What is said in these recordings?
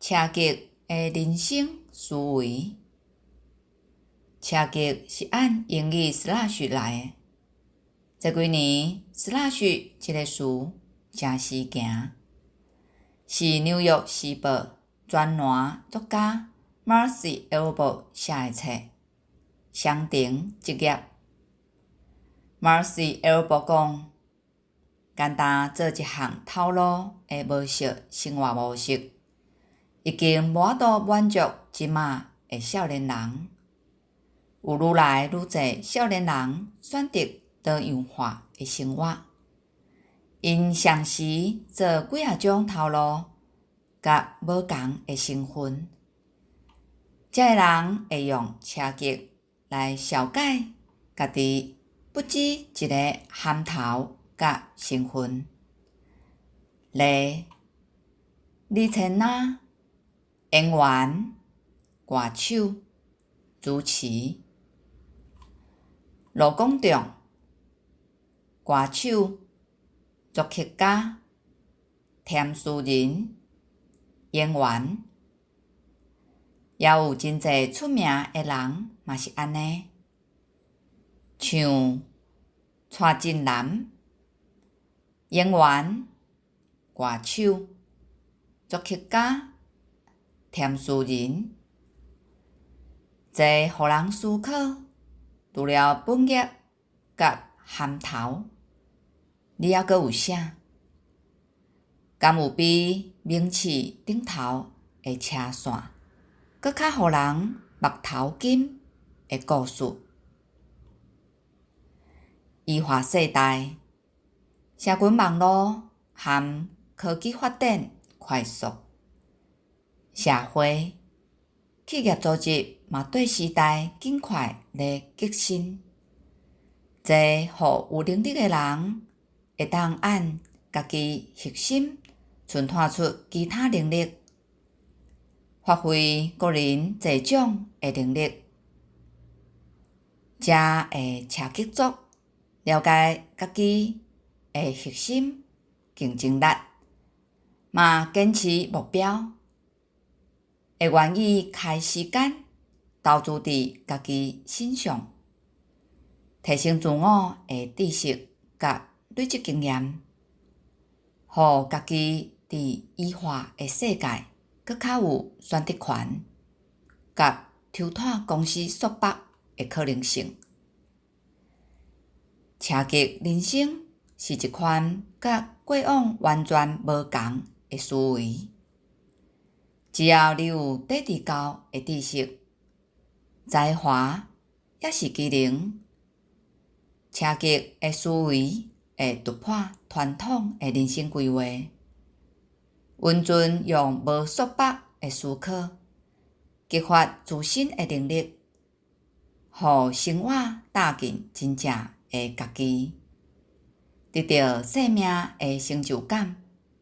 車極的人生思維。車極是按英語 slash 來的。這幾年，slash 這个詞誠時行，是紐約時報專欄作家 Marci Alboher 寫的冊，雙重職業。Marci Alboher 講，簡單做一項頭路的無色生活模式，已經無法度滿足這馬的少年人。有愈來愈濟少年人選擇多樣化的生活，𪜶同時做幾仔種頭路，佮無仝的身份。這个人會用車極來紹解家己不止一個銜頭佮身份。例李千娜、演員、歌手、主持、盧廣仲、歌手、作曲家、填詞人、演員，也有真濟出名的人嘛是按呢，像蔡振南、演員、歌手、作曲家、填詞人，這予人思考，除了本業佮銜頭，你猶閣有啥？敢有比名次頂頭的車線，閣較予人目頭金的故事？醫化世代，社群網路含科技發展快速，社會、企業組織嘛綴時代緊快咧革新，這予有能力的人會當按家己核心伸展出其他能力，發揮個人濟種的能力，才會車極族了解家己的核心競爭力，嘛堅持目標，會願意開時間投資佇家己身上，提升自我的知識佮累積經驗，予家己佇醫化的世界閣較有選擇權，佮抽脫公司束縛的可能性。車極人生是一款佮過往完全無仝的思維。只要你有底佇夠的知識、才華，抑是技能，車極的思維會突破傳統的人生規劃，完全用無束縛的思考，激發自身的能力，予生活踏進真正的家己，得著生命的成就感，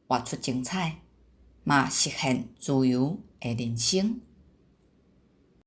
活出精彩，嘛實現自由的人生。